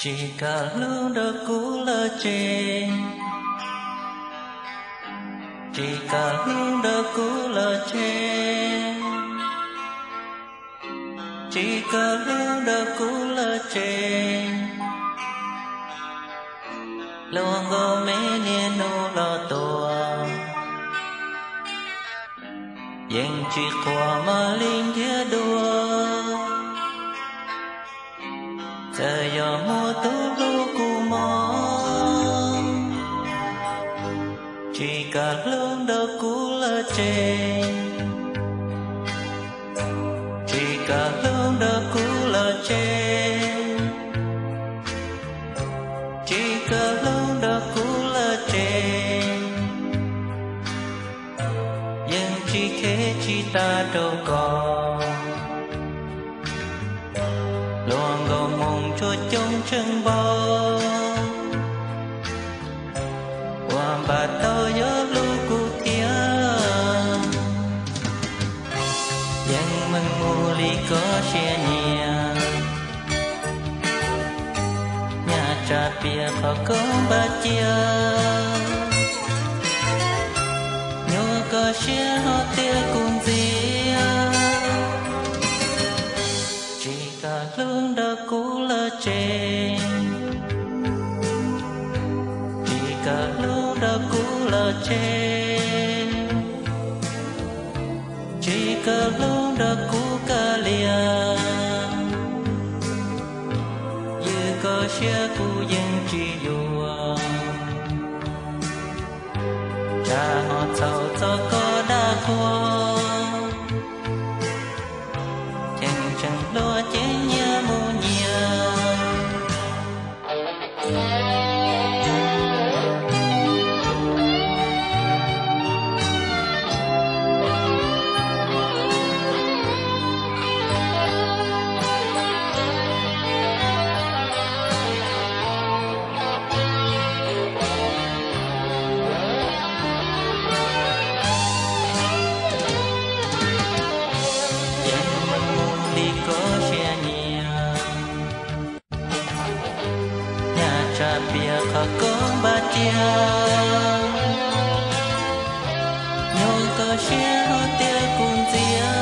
Tsis kam hlub nrog kuv lawm tseg, tsis kam hlub nrog kuv lawm tseg, tsis kam hlub nrog kuv lawm tseg. Luag nkaus me niaj hnub los tuaj, yeej tsis quaj mam li nrhiav dua. Txawm yog muaj tus hlub kuv mob, tsis kam hlub nrog kuv lawm tseg, tsis kam hlub nrog kuv lawm tseg, tsis kam hlub nrog kuv lawm tseg. Yeej tsis khev tsis tas rau koj, luag nkaus moo tsuas coob tsheej npaum, uas npaj tau yuav hlub kuv thiab. Yeej meem mus li koj siab nyiam, nyaj tsa piam qhov koj npaj cia, nyuaj koj siab ho tias kuv ntxias. Tsis kam hlub nrog kuv lawm tseg, tsis kam hlub nrog kuv lawm tseg, tsis kam hlub nrog kuv kav liam. Ywj koj siab kuv yeej tsis yuam, tsam ho txhaum txog koj dab qhuas, cheem tseem hlub ces nyias mus nyias. Yeej meem mus li koj siab nyiam, nyaj tsa piam qhov koj npaj cia, nyuaj koj siab ho tias kuv ntxias.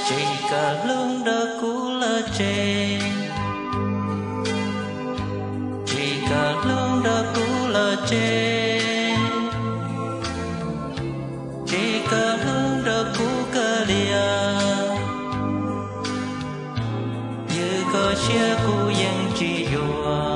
Tsis kam hlub nrog kuv lawm tseg, tsis kam hlub nrog kuv lawm tseg, tsis kam hlub nrog kuv kav liam. Ywj koj siab kuv yeej tsis yuam,